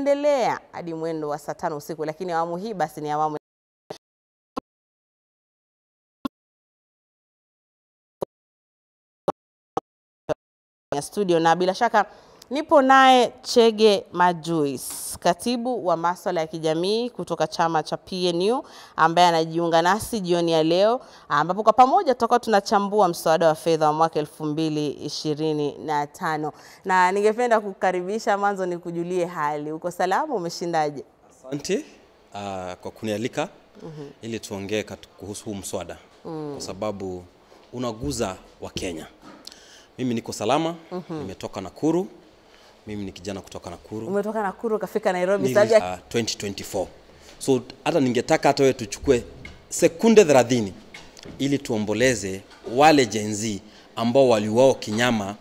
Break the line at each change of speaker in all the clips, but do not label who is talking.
Endelea hadi mwendo wa saa 5 usiku, lakini awamu hii basi ni awamu ya studio, na bila shaka nipo naye Chege Majuice, katibu wa masuala ya kijamii kutoka chama cha PNU, ambaye anajiunga nasi jioni ya leo, ambapo kwa pamoja tutakuwa tunachambua mswada wa fedha wa mwaka 2025. Na ningependa kukaribisha mwanzo nikujulie hali. Uko salama, umeshindaje?
Asante kwa kunialika ili tuongee kuhusu huu mswada kwa sababu unaguza wa Kenya. Mimi niko salama, nimetoka Nakuru. Mimi ni kijana kutoka Nakuru.
Umetoka Nakuru ukafika Nairobi sasa
2024. So hata ningetaka hata wewe tuchukue sekunde 30 ili tuomboleze wale Gen Z ambao waliuawa kinyama.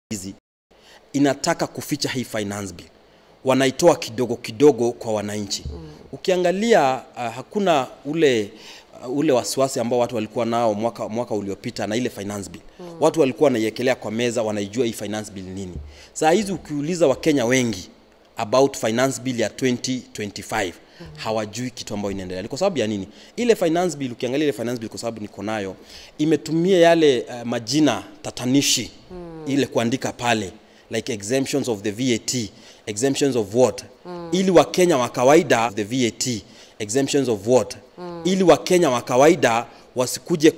Hizi inataka kuficha hii finance bill. Wanaitoa kidogo kidogo kwa wananchi. Ukiangalia hakuna ule wasiwasi ambao watu walikuwa nao mwaka uliopita na ile finance bill. Watu walikuwa wanaiekelea kwa meza, wanaijua hii finance bill nini. Saa hizi ukiuliza Wakenya wengi about finance bill ya 2025, hawajui kitu ambayo inaendelea. Kwa sababu ya nini? Ile finance bill, ukiangalia ile finance bill, kwa sababu niko nayo, imetumia yale majina tatanishi ile kuandika pale like exemptions of the VAT, exemptions of what? Ili Wakenya wa kawaida the VAT, exemptions of what? Ili Wakenya wa kawaida wasikuje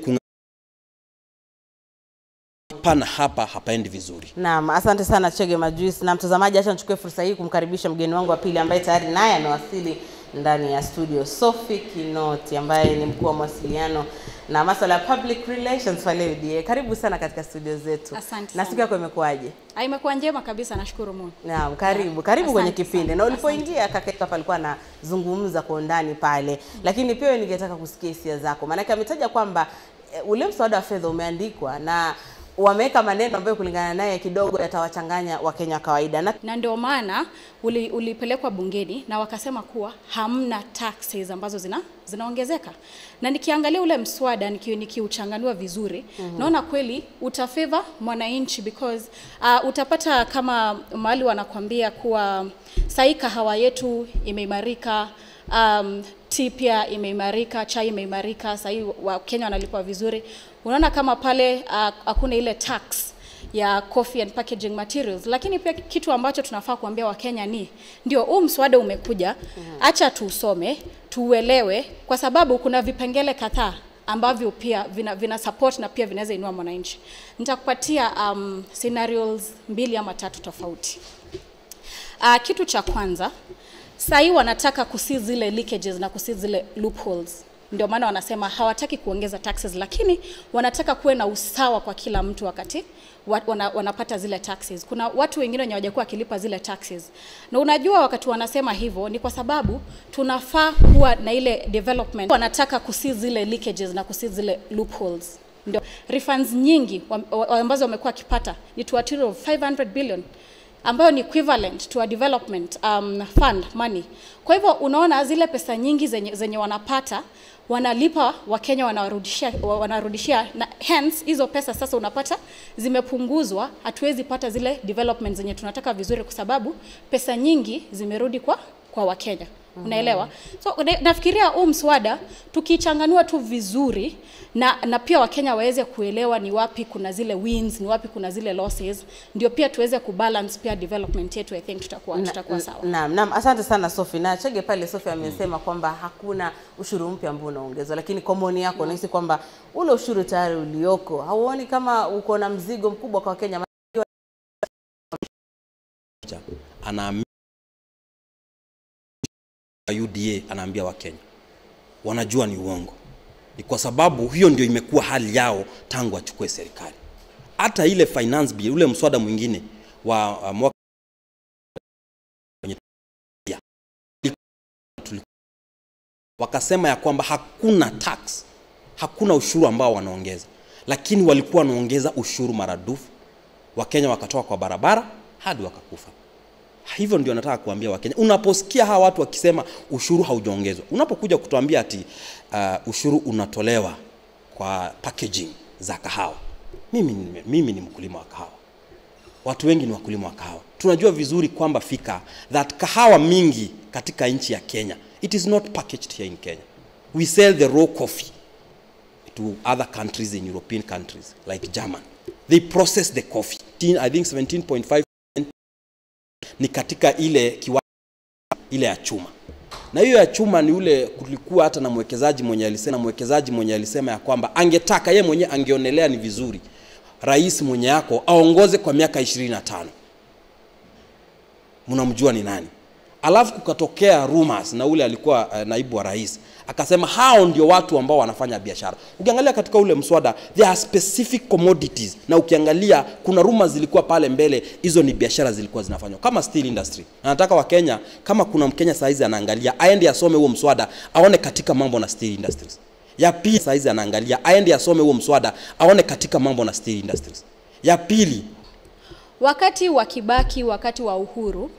pana hapa hapaendi vizuri.
Naam, asante sana Chege Majuice. Na mtazamaji, acha nichukue fursa hii kumkaribisha mgeni wangu wa pili ambaye tayari naye amewasili ndani ya studio, Sophie Kinoti, ambaye ni mkuu wa mawasiliano na masuala ya public relations pale UDA. Karibu sana katika studio zetu.
Asante.
Na siku yako imekuwaje?
Imekuwa njema kabisa, nashukuru Mungu.
Naam, karibu. Karibu kwenye kipindi. Na ulipoingia kaka yetu hapa alikuwa anazungumza kwa undani pale. Lakini pia ningetaka kusikia hisia zako. Maana ametaja kwamba ule mswada wa fedha umeandikwa na wameweka maneno ambayo kulingana naye kidogo yatawachanganya Wakenya kawaida.
Na ndio maana ulipelekwa bungeni na wakasema kuwa hamna taxes ambazo zinaongezeka. Na nikiangalia ule mswada nikiuchanganua vizuri, naona kweli utafavor mwananchi because utapata kama mahali wanakuambia kuwa sahi kahawa yetu imeimarika, tea pia imeimarika, chai imeimarika, sahi Wakenya wanalipwa vizuri. Unaona kama pale hakuna ile tax ya coffee and packaging materials. Lakini pia kitu ambacho tunafaa kuambia Wakenya ni ndio huu mswada umekuja, acha tuusome, tuuelewe, kwa sababu kuna vipengele kadhaa ambavyo pia vina support na pia vinaweza inua mwananchi. Nitakupatia scenarios 2 ama 3 tofauti. Kitu cha kwanza, sahi wanataka kusi zile leakages na kusi zile loopholes. Ndio maana wanasema hawataki kuongeza taxes, lakini wanataka kuwe na usawa kwa kila mtu wakati wanapata zile taxes. Kuna watu wengine wenye hawajakuwa wakilipa zile taxes. Na unajua wakati wanasema hivyo ni kwa sababu tunafaa kuwa na ile development. Wanataka kusi zile leakages na kusi zile loopholes. Ndio refunds nyingi ambazo wamekuwa wakipata ni to a tune of 500 billion, ambayo ni equivalent to a development fund money. Kwa hivyo unaona zile pesa nyingi zenye wanapata, wanalipa Wakenya, wanarudishia, na hence hizo pesa sasa unapata zimepunguzwa. Hatuwezi pata zile development zenye tunataka vizuri kwa sababu pesa nyingi zimerudi kwa Wakenya. Unaelewa? So nafikiria huu mswada tukichanganua tu vizuri na pia Wakenya waweze kuelewa ni wapi kuna zile wins, ni wapi kuna zile losses, ndio pia tuweze kubalance pia development yetu. I think tutakuwa sawa.
Naam, asante sana Sophie. Na Chege pale Sophie amesema kwamba hakuna ushuru mpya ambao unaongezwa, lakini kwa maoni yako unahisi kwamba ule ushuru tayari ulioko hauoni kama uko na mzigo mkubwa kwa Wakenya?
Ana UDA anaambia Wakenya wanajua ni uongo. Ni kwa sababu hiyo ndio imekuwa hali yao tangu achukue serikali. Hata ile finance bill, ule mswada mwingine wa mwaka, wakasema ya kwamba hakuna tax, hakuna ushuru ambao wanaongeza, lakini walikuwa wanaongeza ushuru maradufu. Wakenya wakatoka kwa barabara hadi wakakufa. Hivyo ndio nataka kuambia Wakenya. Unaposikia hawa watu wakisema ushuru haujaongezwa, unapokuja kutuambia ati ushuru unatolewa kwa packaging za kahawa, mimi ni mkulima wa kahawa. Watu wengi ni wakulima wa kahawa. Tunajua vizuri kwamba fika that kahawa mingi katika nchi ya Kenya, it is not packaged here in Kenya. We sell the raw coffee to other countries in European countries like German. They process the coffee. I think 17.5 ni katika ile kiwanda ile ya chuma. Na hiyo ya chuma ni ule kulikuwa hata na mwekezaji mwenye alisema ya kwamba angetaka yeye mwenye angeonelea ni vizuri rais mwenye yako aongoze kwa miaka 25. Mnamjua ni nani? Alafu kukatokea rumors na ule alikuwa naibu wa rais akasema hao ndio watu ambao wanafanya biashara. Ukiangalia katika ule mswada there are specific commodities, na ukiangalia kuna rumors zilikuwa pale mbele, hizo ni biashara zilikuwa zinafanywa kama steel industry. Na nataka wa Kenya, kama kuna Mkenya saizi anaangalia, aende asome huo mswada aone katika mambo na steel industries. Ya pili saizi anaangalia, aende asome huo mswada aone katika mambo na steel industries. Ya pili,
wakati wa Kibaki, wakati wa Uhuru,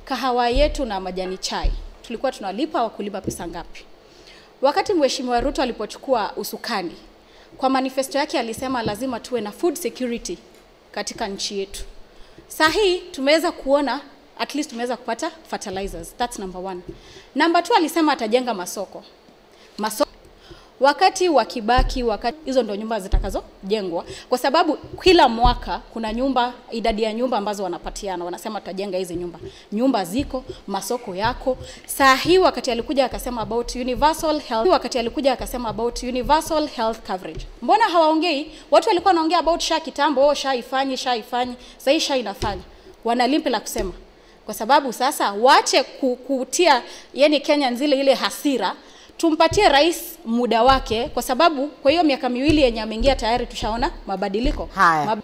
kahawa yetu na majani chai tulikuwa tunalipa wakulima pesa ngapi? Wakati Mheshimiwa Ruto alipochukua usukani, kwa manifesto yake alisema lazima tuwe na food security katika nchi yetu. Saa hii tumeweza kuona at least tumeweza kupata fertilizers. That's number one. Number two, alisema atajenga masoko. Wakati wa Kibaki, wakati hizo ndio nyumba zitakazojengwa, kwa sababu kila mwaka kuna nyumba, idadi ya nyumba ambazo wanapatiana, wanasema tutajenga hizi nyumba. Nyumba ziko, masoko yako. Saa hii wakati alikuja akasema about universal health, wakati alikuja akasema about universal health coverage. Mbona hawaongei? Watu walikuwa wanaongea about SHA kitambo, oh SHA ifanyi, SHA ifanyi. Sasa hii SHA inafanya. Wanalimpi la kusema. Kwa sababu sasa waache kutia yani Kenya nzile ile hasira. Tumpatie rais muda wake, kwa sababu kwa hiyo miaka miwili yenye ameingia tayari tushaona mabadiliko.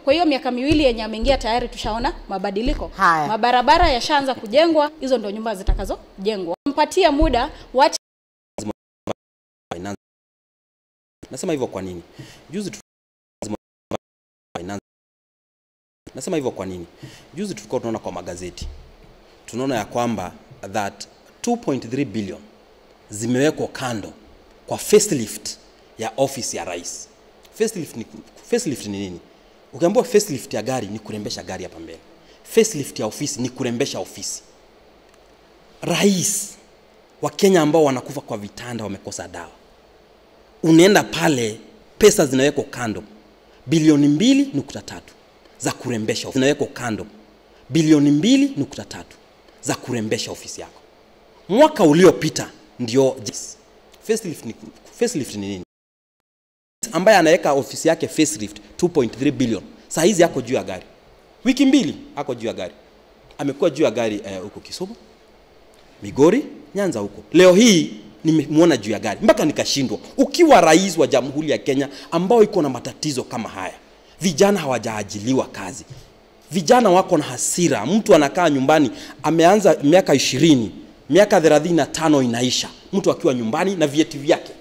Kwa hiyo miaka miwili yenye ameingia tayari tushaona mabadiliko. Mabarabara yashaanza kujengwa, hizo ndio nyumba zitakazojengwa. Tumpatie muda, waache.
Nasema hivyo kwa nini? Nasema hivyo kwa nini? Juzi tulikuwa tunaona kwa magazeti. Tunaona ya kwamba that 2.3 billion zimewekwa kando kwa facelift ya office ya rais. Facelift ni nini? Ukiambiwa facelift ya gari ni kurembesha gari hapa mbele. Facelift ya ofisi ni kurembesha ofisi. Rais wa Kenya ambao wanakufa kwa vitanda wamekosa dawa. Unaenda pale pesa zinawekwa kando bilioni 2.3 za kurembesha ofisi. Zinawekwa kando bilioni 2.3 za kurembesha ofisi yako. Mwaka uliopita ndio facelift ni nini? Ambaye anaweka ofisi yake facelift 2.3 billion. Saa hizi yako juu ya gari. Wiki mbili ako juu ya gari. Amekuwa juu ya gari huko Kisumu, Migori, Nyanza huko. Leo hii nimemuona juu ya gari mpaka nikashindwa. Ukiwa rais wa Jamhuri ya Kenya ambao iko na matatizo kama haya, vijana hawajaajiliwa kazi. Vijana wako na hasira. Mtu anakaa nyumbani ameanza miaka 20, miaka 35 inaisha, mtu akiwa nyumbani na vyeti vyake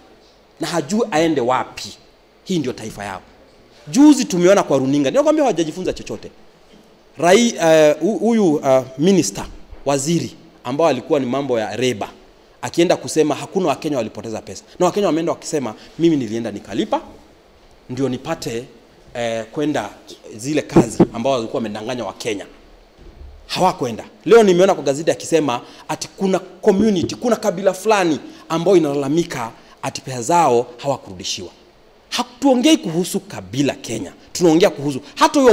na hajui aende wapi. Hii ndio taifa yao. Juzi tumeona kwa runinga, ninakwambia hawajajifunza chochote. Huyu minister, waziri ambao alikuwa ni mambo ya reba, akienda kusema hakuna Wakenya walipoteza pesa. Na Wakenya wameenda wakisema mimi nilienda nikalipa ndio nipate kwenda zile kazi ambao walikuwa wamedanganya Wakenya. Hawakwenda. Leo nimeona kwa gazeti akisema ati kuna community, kuna kabila fulani ambao inalalamika ati pesa zao hawakurudishiwa. Hatuongei kuhusu kabila Kenya. Tunaongea kuhusu hata huyo